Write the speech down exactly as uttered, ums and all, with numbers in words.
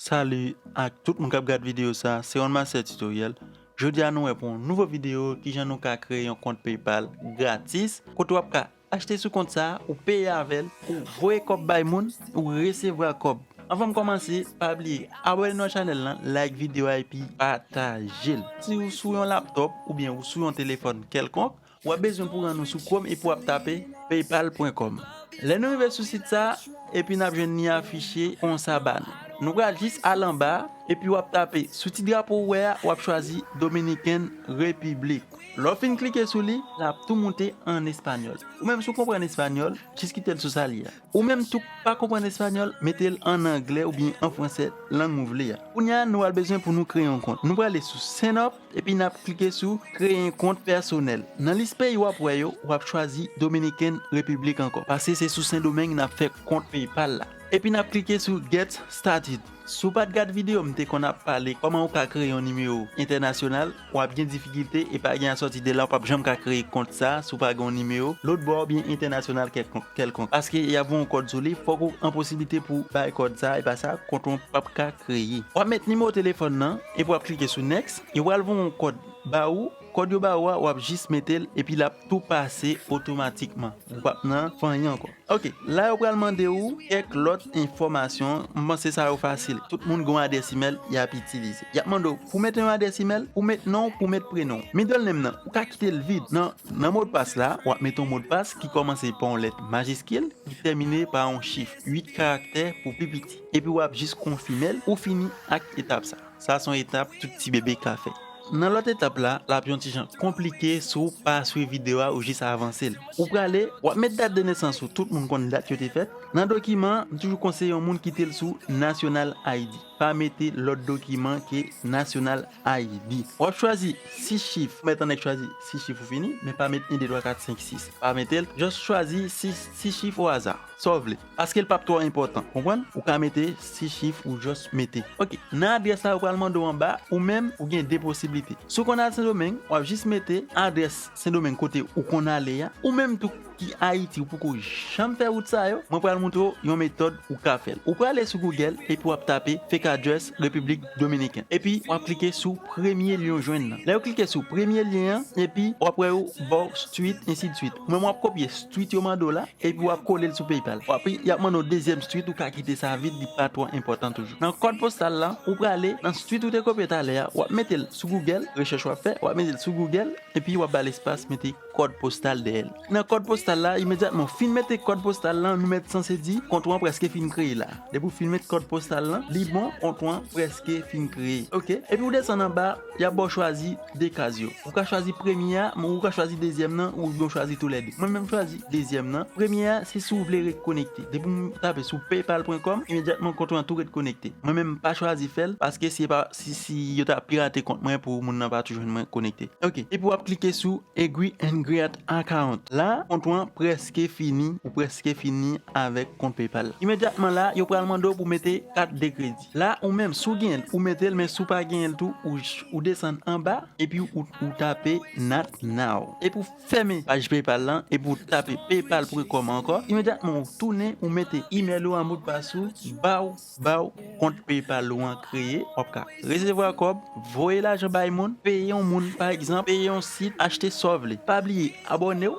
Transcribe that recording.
Salut ak tout moun k ap gad videyo sa, se One Master Tutorial. Jodi a nou wè pou yon nouvo videyo kijan nou ka kreye yon kont PayPal gratis kote w ap ka achte sou kont sa, ou peye avè l, ou voye kòb bay moun, ou resevwa kòb. Anvan m kòmanse, pa bliye abòne nan chanèl lan, like videyo a epi pataje l. Si w sou yon laptòp oubyen ou sou yon telefòn kèlkonk, w ap bezwen pou rann ou sou Chrome epi w ap tape paypal pwen kòm. Lè nou rive sou sit sa, epi n ap jwenn li afiche konsa ba nou. Nou pral jis al anba, epi w ap tape sou ti drapo ou wè a, w ap chwazi Dominican Republic. Lè w fin klike sou li, l ap tou moute an espanyòl. Ou menm si w konprann espanyòl, jis kite l sou sa l ye a. Ou menm tou k pa konprann espanyòl, mete l an anglè oubyen an fransè, lang ou vle a. Kounye a, nou pral bezwen pou nou kreye yon kont. Nou prale sou Sign Up, epi n ap klike sou Kreye yon kont pèsonèl. Nan lis peyi w ap wè yo, w ap chwazi Dominican Republic ankò, paske se sou Sendomeng n ap fè kont PayPal la. Epi n ap klike sou Get Started. Si w pa t gad videyo m te konn ap pale kòman ou ka kreye yon nimewo entènasyonal, w ap gen difikilte e pa gen asòti de la, w p ap janm ka kreye kont sa si w pa gen yon nimewo lòt bò oubyen entènasyonal kèlkonk, kèlkonk. Paske y ap voye yon kòd sou li, fòk ou an posiblite pou bay kòd sa, e pa sa, kont ou p ap ka kreye. W ap met nimewo telefòn nan, epi w ap klike sou Next, e w al voye yon kòd ba ou, kòd yo ba ou a, w ap jis mete l, epi l ap tou pase otomatikman. Ou p ap nan fè anyen ankò. Ok, la yo pral mande ou kèk lòt enfòmasyon, m panse sa yo fasil. Tout moun gen yon adrès imèl y ap itilize. Y ap mande w pou mete yon adrès imèl, pou met non, pou met prenon. Middle name nan, ou ka kite l vid. Nan, nan modpas la, w ap mete yon modpas ki kòmanse pa yon lèt majiskil, ki tèmine pa yon chif, uit karaktè pou pi piti. Epi w ap jis konfime l, ou fini ak etap sa. Sa se yon etap tout ti bebe ka fè. Nan lòt etap la, l ap yon ti jan konplike si w pa swiv videyo a ou jis avanse l. Ou prale, w ap met dat de nesans ou, tout moun konn dat yo te fèt. Nan dokiman, m toujou konseye yon moun kite l sou National I D. Pa mete lòt dokiman ke National I D. W ap chwazi sis chif, ou mèt annik chwazi sis chif ou fini, men pa met en, de, twa, kat, senk, sis. Pa mete l, just chwazi sis, sis chif o aza. Sa w vle. Paske l p ap twò enpòtan. Konprann? Ou ka mete sis chif ou just mete. Ok. Nan adrès la, yo pral mande w anba, ou menm, ou gen de posiblite. Si w konn al Sendomeng, w ap jis mete adrès Sendomeng kote ou konn ale a. Ou menm tou ki Ayiti, ou poko janm fè wout sa yo, mwen pral montre w yon metòd ou ka fè l. Ou prale sou Google epi w ap tape fake address Repiblik Dominikèn. Epi w ap klike sou premye lyen w jwenn nan. Lè w klike sou premye lyen an, epi w ap wè yo ba w street, ensidswit. Ou menm w ap kopye street yo mande w la, epi w ap kole l sou PayPal. W ap, y ap mande w dezyèm street, ou ka kite sa vid, li pa twò enpòtan toujou. Nan kòd postal la, ou prale nan street ou te kopye talè a, w ap mete l sou Google, rechèch w ap fè, w ap mete l sou Google, epi w ap ba l espas, mete kòd postal dèyè l. Nan kòd postal la, imedyatman w fin mete kòd postal lan, nou mèt sanse di kont ou an prèske fin kreye la. Depi w fin met kòd postal lan, li bon, kont ou an prèske fin kreye. Ok? Epi w desann anba, y ap ba w chwazi de kaz yo. Ou ka chwazi premye a, men ou ka chwazi dezyèm nan, oubyen w chwazi toulède. Mwen menm chwazi dezyèm nan. Premye a, se si w vle ret konekte. Depi m tape sou paypal pwen kòm, imedyatman kont ou an tou ret konekte. Mwen menm m pa chwazi fè l, paske si pa, si, si yo ta pirate kont mwen pou moun nan pa tou jwenn mwen konekte. Ok, epi w ap klike sou Agree and Create Account. La, kont ou an prèske fini, ou prèske fini avèk kont PayPal la. Imedyatman la, yo pral mande w pou mete kat de kredi. La, ou menm, si w genyen l, ou mete l, men si w pa genyen l tou, ou, ou desann anba, epi ou, ou tape Not Now. Epi w fèmen paj PayPal lan, epi w tape paypal pwen kòm ankò. Imedyatman, ou tounen, ou mete imèl ou a, modpas ou, ba w, ba w kont PayPal ou an kreye, w ap ka resevwa kòb, voye lajan bay moun, peye yon moun, pa egzanp, peye yon sit, achte sa w vle. Pa bliye abòne w,